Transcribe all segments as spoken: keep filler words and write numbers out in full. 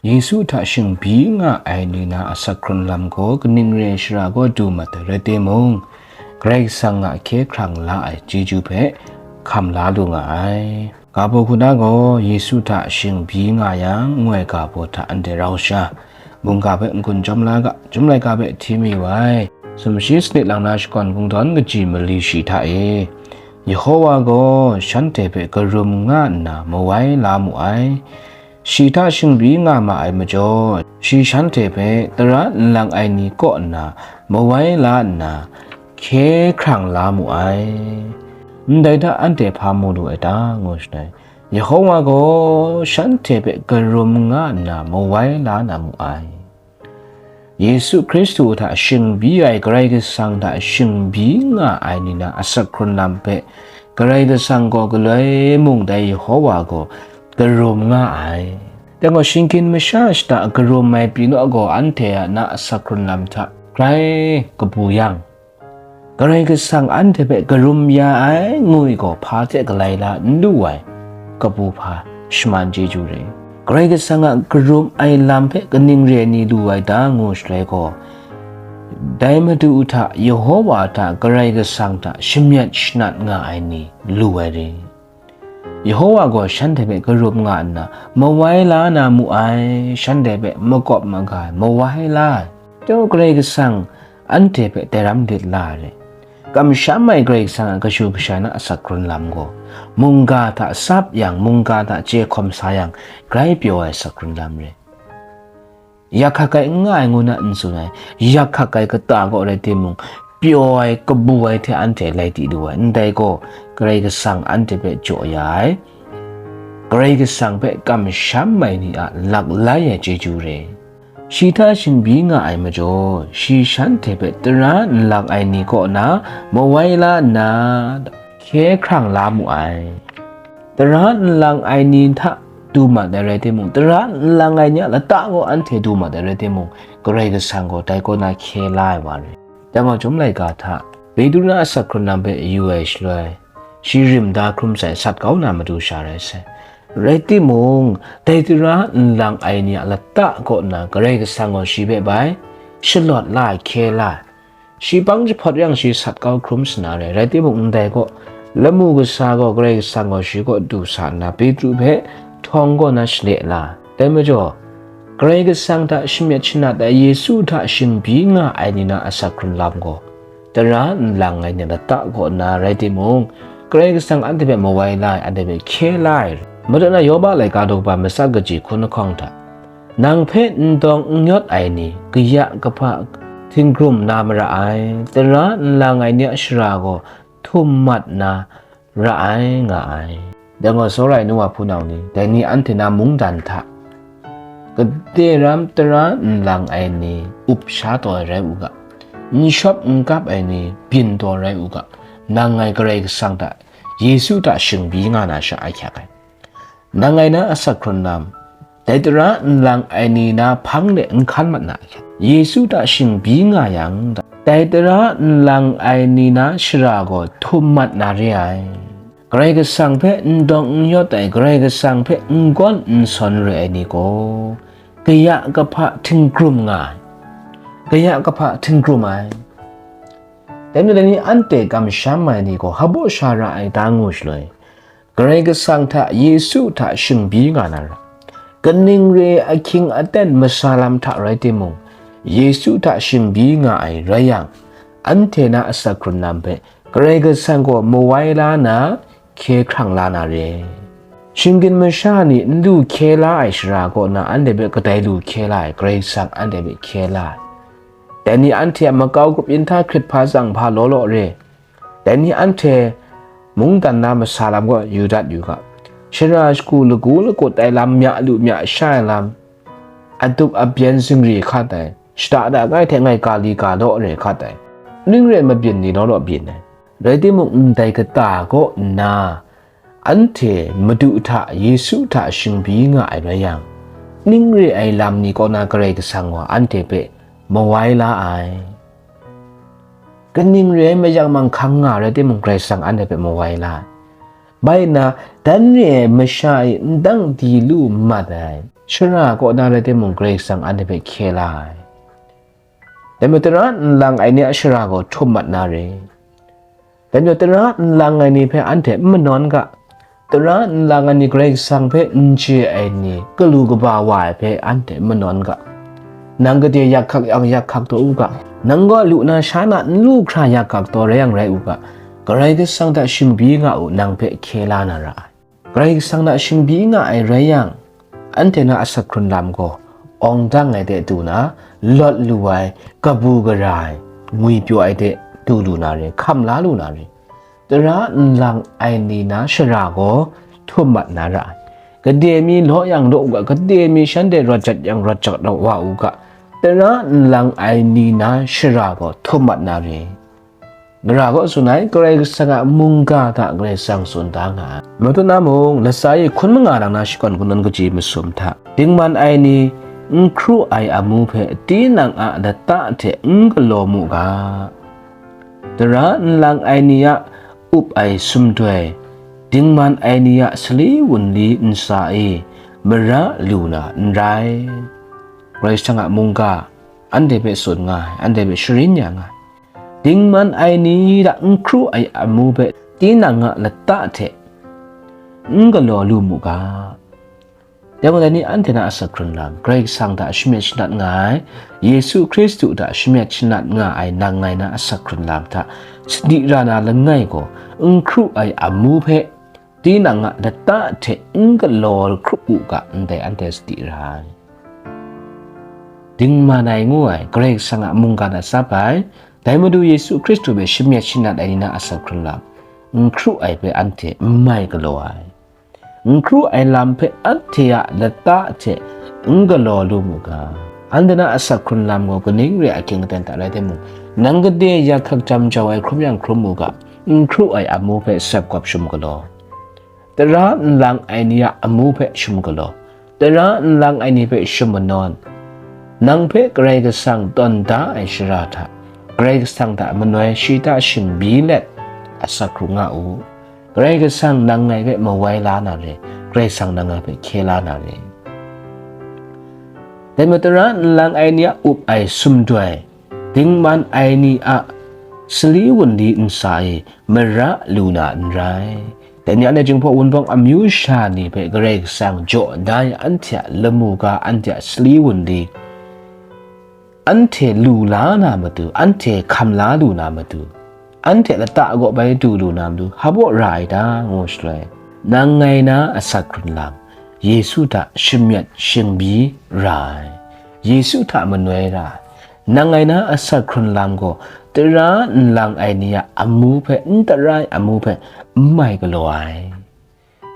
Yesu hta shingbi nga ai ni na asak hkrun lam gaw kaning re ai shara gaw du mat ai rai timung, Karai Kasang a hkye hkrang la ai chyeju hpe hkam la lu nga ai. Ga baw hku na gaw Yesu hta shingbi nga yang, ngu ai ga baw hta anhte rau sha, mungga hpe n-gun chyawm la ga, Chyum laika hpe hti mi wa ai, sumshi sanit lang na shakawn kungdawn kaji mali shi hta e, Yehowa gaw shanhte hpe karum nga nna mawai la mu ai. Shi hta shingbi nga ma ai majaw, shi shanhte hpe tara nlang ai ni kaw nna mawai la nna, hkye hkrang la mu ai. Ndai hta anhte hpa mu lu ai ta? Ngu shaloi, Yehowa gaw shanhte hpe karum nga nna mawai la na mu ai. Yesu Hkristu hta shingbi ai Karai Kasang hta shingbi nga ai ni na asak hkrun lam hpe Karai Kasang gaw galoi mung dai Yehowa gaw karum nga ai. Dai gaw shinggyim masha shada karum ai pyi naw gaw anhte a na asak hkrun lam hta grai kabu yang, Karai Kasang anhte hpe karum ya ai ngwi gaw hpa hte galai la n lu ai kabu hpa shaman chyeju re. Karai Kasang a karum ai lam hpe kaning re ai ni lu ai ta? Ngu shaloi gaw, dai Madu hta, Yehowa hta, Karai Kasang hta shamyet shanat nga ai ni lu ai re. Yehowa gaw shanhte hpe karum nga nna, mawai la na mu ai, shanhte hpe makawp maga ai, mawai la ai. Dai gaw Karai Kasang anhte hpe dai ram lit la ai re. Kamsham ai Karai Kasang a kashu kasha na asak hkrun lam gaw, mungga hta sap yang, mungga hta chye hkawm sa yang, grai pyaw ai asak hkrun lam re. Yak hkak ai n nga ai ngu na n tsun ai, yak hkak ai kata kaw rai timung, pyaw ai, kabu ai hte anhte lai di lu ai. Ndai gaw, Karai Kasang anhte hpe jaw ya ai, Karai Kasang hpe kamsham ai ni a laklai ai chyeju re. Shi hta shingbi nga ai majaw, shi shanhte hpe tara nlang ai ni kaw na mawai la nna, hkye hkrang la mu ai. Tara nlang ai ni hta du mat ai rai timung, tara nlang ai ni a lata gaw anhte du mat ai rai timung, Karai Kasang gaw dai kaw na hkye la ai wa re. Dai gaw Chyum laika hta Petru na asak hkrun lam hpe yu ai shaloi, shi rim da hkrum sai sat kau na matu sha rai sai. Rai timung, dai tara nlang ai ni a lata kaw na Karai Kasang gaw shi hpe bai shalawt la ai, hkye la ai. Shi pang jahpawt yang shi sat kau hkrum sana re, rai timung ndai gaw, lamu kasa gaw Karai Kasang gaw shi kaw du sa nna, Petru hpe htawng kaw na shale la. Dai majaw, Karai Kasang hta shamyet shanat ai Yesu hta shingbi nga ai ni na asak hkrun lam gaw, tara nlang ai ni lata kaw na rai timung, Karai Kasang anhte hpe mawai la ai, anhte hpe hkye la ai. Madu na Yoba laika daw kaba matsa kaji hkun lahkawng hta, nang hpe n dawng n yawt ai ni, kaya kahpa htinggrum na mara ai, tara nlang ai ni a shara gaw htum mat na ra ai, nga ai. Dai gaw tsawra ai nu wa hpunau ni, dai ni anhte na mungdan hta, gade ram tara nlang ai ni up sha taw ai rai u ga, n shawp n kap ai ni byin taw rai u ga, nang ngai Karai Kasang hta, Yesu hta shingbi nga na sha ahkyak ai. Nang ngai na asak hkrun lam, dai tara nlang ai ni na hpang de n hkan mat na ahkyak. Yesu hta shingbi nga yang, dai tara nlang ai ni na shara gaw htum mat na re ai. Karai Kasang hpe n dawng n yawt ai, Karai Kasang hpe n gawn n sawn re ai ni gaw, kaya kahpa htinggrum nga ai, kaya kahpa htinggrum ai. Dai majaw dai ni anhte kamsham ai ni gaw hpaw sha ra ai ta ngu shaloi, Karai Kasang hta, Yesu hta shingbi nga na ra, kaning re ai ahkying aten masa lam hta rai timung, Yesu hta shingbi nga ai rai yang, anhte na asak hkrun lam hpe Karai Kasang gaw mawai la na, hkye hkrang la na re. Shinggyim masha ni n lu hkye la ai shara kaw na anhte hpe kadai lu hkye la ai, Karai Kasang anhte hpe hkye la ai. Dai ni anhte a makau grup yin hta hkrit hpa tsang hpa law law re. Dai ni anhte mungdan na masa lam gaw yu dat yu ga, shara shagu lagu lakut ai lam, mya lu mya sha ai lam, adup abyen zingri hkat ai, shada da ngai hte ngai ka li ka law re hkat ai, ning re mabyin ni law law byin ai. Rai timung, ndai kata kaw nna, anhte Madu hta, Yesu hta shingbi nga ai rai yang, ning re ai lam ni kaw na Karai Kasang gaw anhte hpe mawai la ai. Kaning re ai mayang manghkang nga rai timung, Karai Kasang anhte hpe mawai la ai. Bai nna, dan re ai masha e n dang di lu mat ai. Shara kaw na rai timung, Karai Kasang anhte hpe hkye la ai. Dai majaw tara nlang ai ni a shara gaw htum mat na re. Dai majaw tara nlang ai ni hpe anhte n manawn ga. Tara nlang ai ni Karai Kasang hpe n chye ai ni, galu kaba wa ai hpe anhte n manawn ga. Nang gade yak hkak yang yak hkak taw u ga. Nang gaw lu na sha na n lu hkra yak hkak taw rai yang rai u ga. Karai Kasang hta shingbi nga u, nang hpe hkye la na ra ai. Karai Kasang hta shingbi nga ai rai yang, anhte na asak hkrun lam gaw awng dang ai de du na, lawt lu ai, kabu gara ai, ngwipyaw ai de du lu na re, hkam la lu na re. Tara nlang ai ni na shara gaw htum mat na ra ai. Gade mi law yang law u ga, gade mi shanhte rawt jat yang rawt jat wa u ga. Tara nlang ai ni na shara gaw htum mat na re. Gara gaw tsun ai, Karai Kasang a mungga hta Karai Kasang tsun da nga ai. Matut na mung, latsa e hkun manga lang na shakawn kungdawn kaji masum hta, dingman ai ni n hkru ai amu hpe tinang a lata hte n galaw mu ga. Tara nlang ai ni a up ai sumdoi, dingman ai ni a sali wunli ntsa e mara lu na n rai. Karai Kasang a mungga anhte hpe tsun nga ai, anhte hpe sharin ya nga ai. Dingman ai ni hta n hkru ai amu hpe tinang a lata hte n galaw lu mu ga. Dai gaw, dai ni anhte na asak hkrun lam, Karai Kasang hta shimyet shanat nga ai, Yesu Hkristu hta shimyet shanat nga ai nang ngai na asak hkrun lam hta sadi ra na langai gaw, n hkru ai amu hpe tinang a lata hte n galaw hkrup u ga, ndai anhte sadi ra ai. Dingman ai ngu ai, Karai Kasang a mungga hta tsap ai, dai Madu Yesu Hkristu hpe shimyet shanat ai ni na asak hkrun lam, n hkru ai hpe anhte n mai galaw ai. N hkru ai lam hpe anhte a lata hte n galaw lu mu ga. Anhte na asak hkrun lam gaw kaning re ahkying aten hta rai timung, nang gade yak hkak jam jau ai hkrum yang hkrum mu ga, n hkru ai amu hpe sep gawp shum galaw. Tara nlang ai ni a amu hpe shum galaw. Tara nlang ai ni hpe shum manawn. Nang hpe Karai Kasang tawn da ai shara hta, Karai Kasang hta manoi shi hta shingbi let, asak hkrung nga u. Karai Kasang nang ngai hpe mawai la na re, Karai Kasang nang ngai hpe hkye la na re. Dai majaw tara nlang ai ni a up ai sumdoi, dingman ai ni a sali wunli ntsa e mara lu na n rai. Dai ni anhte Jinghpaw Wunpawng amyu sha ni hpe Karai Kasang jaw da ai, anhte a lamu ga, anhte a sali wunli, anhte lu la na matu, anhte hkam la lu na matu, anhte lata kaw bai du lu na matu, hpa baw ra ai ta, ngu shaloi, nang ngai na asak hkrun lam, Yesu hta shimyet shingbi ra ai, Yesu hta manoi ra ai, nang ngai na asak hkrun lam gaw, tara nlang ai ni a amu hpe, n tara ai amu hpe, n mai galaw ai.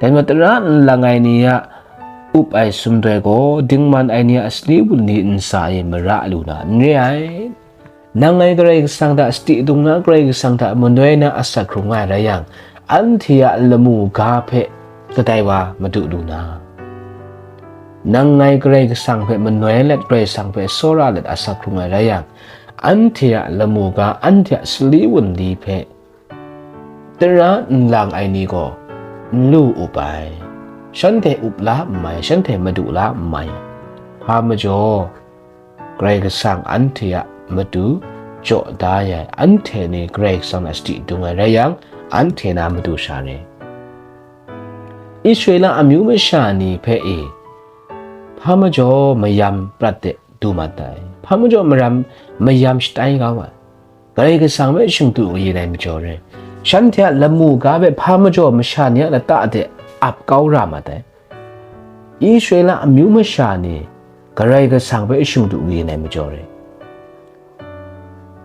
Dai majaw tara nlang ai ni a up ai sumdoi gaw, dingman ai ni a sali wunli ntsa e mara lu na n re ai. Nang ngai Karai Kasang hta sadi dung na, Karai Kasang hta manoi na asak hkrung nga ai rai yang, anhte a lamu ga hpe kadai wa madu lu na, nang ngai Karai Kasang hpe manoi let, Karai Kasang hpe tsawra let asak hkrung ai rai yang, anhte a lamu ga, anhte a sali wunli hpe tara nlang ai ni gaw n lu up ai, shanhte up la n mai, shanhte madu la n mai. Hpa majaw, Karai Kasang anhte a matu jaw da ai, anhte ni Karai Kasang a sadi dung ai rai yang, anhte na madu sha re. Israela amyu masha ni hpe e, hpa majaw mayam prat de du mat ai, hpa majaw maram mayam shatai kau ai, Karai Kasang hpe shingdu yin ai majaw re, shanhte a lamu ga hpe hpa majaw masha ni a lata de ap kau ra mat ai. Israela amyu masha ni Karai Kasang hpe shingdu yin ai majaw re.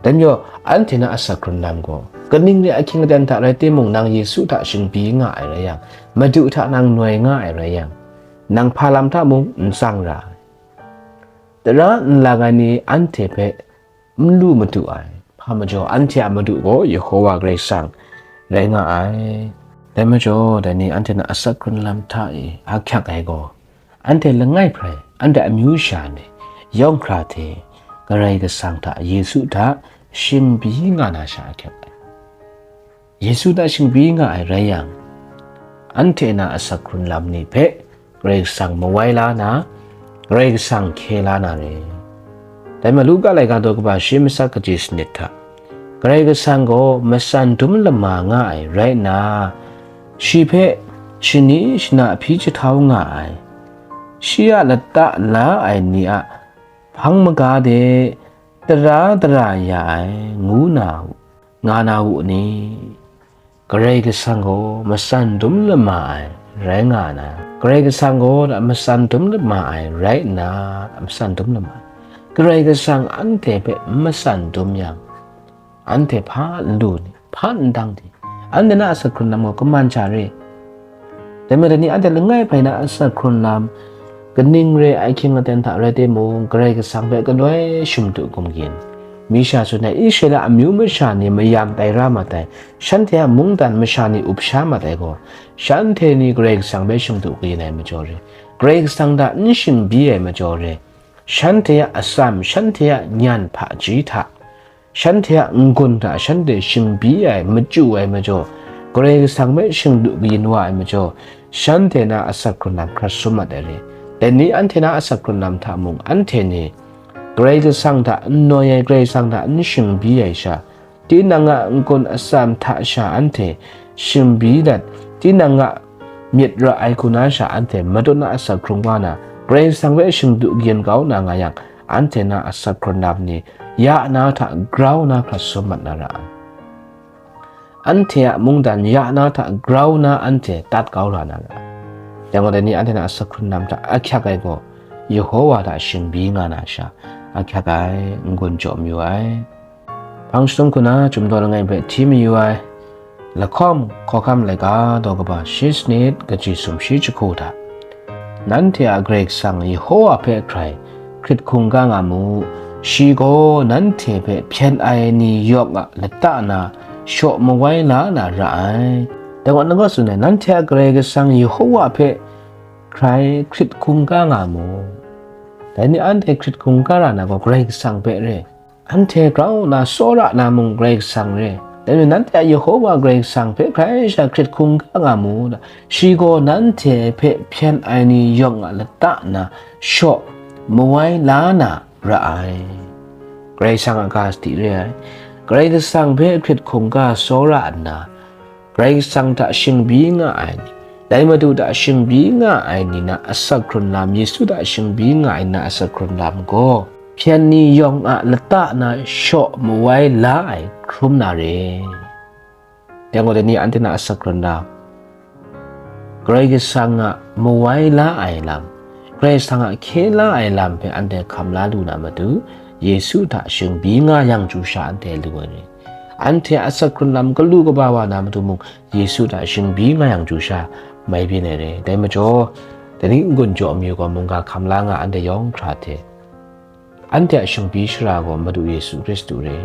Dai majaw, anhte na asak hkrun lam gaw, kaning re ahkying aten hta rai timung, nang Yesu hta shingbi nga ai rai yang, Madu hta nang noi nga ai rai yang, nang hpa lam hta mung n tsang ra ai. Tara nlang ai ni anhte hpe n lu madu ai. Hpa majaw, anhte a Madu gaw Yehowa Karai Kasang rai nga ai. Dai majaw, dai ni anhte na asak hkrun lam hta e ahkyak ai gaw, anhte langai hprai, anhte amyu sha ni, yawng hkra hte, Karai Kasang hta, Yesu hta shingbi nga na sha ahkyak ai. Yesu hta shingbi nga ai rai yang, anhte na asak hkrun lam ni hpe Karai Kasang mawai la na, Karai Kasang hkye la na re. Dai ma Luka laika daw kaba shi matsat kaji sanit hta, Karai Kasang gaw matsan dum lama nga ai rai nna, shi hpe shani shana hpyi jahtau nga ai, shi a lata la ai ni a hpang maga de tara dara ya ai, ngu na, nga na u ni? Karai Kasang gaw matsan dum lama ai rai nga na, Karai Kasang gaw matsan dum lama ai rai nna, matsan dum lama ai. Karai Kasang anhte hpe n matsan dum yang, anhte hpa n lu ni, hpa n dang di, anhte na asak hkrun lam gaw kaman sha re. Dai majaw ni anhte langai bai na asak hkrun lam, kaning re ai ahkying aten hta rai timung, Karai Kasang hpe galoi shim du gumgyin. Mi sha tsun ai, Israela amyu masha ni mayam tai ra mat ai, shanhte a mungdan masha ni up sha mat ai gaw, shanhte ni Karai Kasang hpe shim du kayin ai majaw re, Karai Kasang hta n shingbi ai majaw re, shanhte a atsam, shanhte a nyan hpaji hta, shanhte a n-gun hta shanhte shingbi ai, machyu ai majaw, Karai Kasang hpe shingdu kayin wa ai majaw, shanhte na asak hkrun lam hkrat sum mat ai re. Dai ni anhte na asak hkrun lam hta mung, anhte ni Karai Kasang hta n noi ai, Karai Kasang hta n shingbi ai sha, tinang a n-gun atsam hta sha anhte shingbi dat, tinang a myit ra ai hku na sha anhte matut na asak hkrung wa na, Karai Kasang hpe shingdu kayin kau na nga yang, anhte na asak hkrun lam ni ya na hta grau na hkrat sum mat na ra ai. Anhte a mungdan ya na hta grau na anhte tat kau la na ra ai. Dai gaw, dai ni anhte na asak hkrun lam hta ahkyak ai gaw, Yehowa hta shingbi nga na sha ahkyak ai, n-gun jaw mayu ai. Hpang shadum hku na Chyum daw langai hpe hti mayu ai. Lahkawng hkawhkam laika daw kaba shi sanit, kaji sumshi jahku hta, nanhte a Karai Kasang Yehowa hpe hkrai hkrit hkungga nga mu, shi gaw nanhte hpe hpyen ai ni yawng a lata na shaw mawai la na ra ai. Dai gaw, nanhte a Karai Kasang Yehowa hpe hkrai hkrit hkungga nga mu. Dai ni anhte hkrit hkungga ra na gaw Karai Kasang hpe re. Anhte grau nna tsawra na mung Karai Kasang re. Dai majaw nanhte a Yehowa Karai Kasang hpe hkrai sha hkrit hkungga nga mu, shi gaw nanhte hpe hpyen ai ni yawng a lata na shaw mawai la na ra ai. Karai Kasang a ga sadi re ai. Karai Kasang hpe hkrit hkungga tsawra nna, Karai Kasang hta shingbi nga ai ni, dai Madu hta shingbi nga ai ni na asak hkrun lam, Yesu hta shingbi nga ai ni na asak hkrun lam gaw, hpyen ni yawng a lata na shaw mawai la ai hkrum na re. Dai gaw, dai ni anhte na asak hkrun lam, Karai Kasang a mawai la ai lam, Karai Kasang a hkye la ai lam hpe anhte hkam la lu na matu, Yesu hta shingbi nga yang chyu sha anhte lu ai ni, anhte a asak hkrun lam galu kaba wa na matu mung, Yesu hta shingbi nga yang chyu sha mai byin ai re. Dai majaw, dai ni n-gun jaw mayu gaw, mungga hkam la nga anhte yawng hkra hte, anhte a shingbi shara gaw Madu Yesu Hkristu re.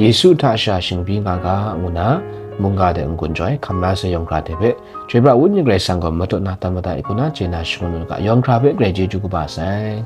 Yesu hta sha shingbi nga ga, ngu na, mungga de n-gun jaw ai hkam la sai yawng hkra hte hpe, Chyoi pra Wenyi Karai Kasang gaw matut na tam mada ai hku na chye na shangun u ga, yawng hkra hpe grai chyeju kaba sai.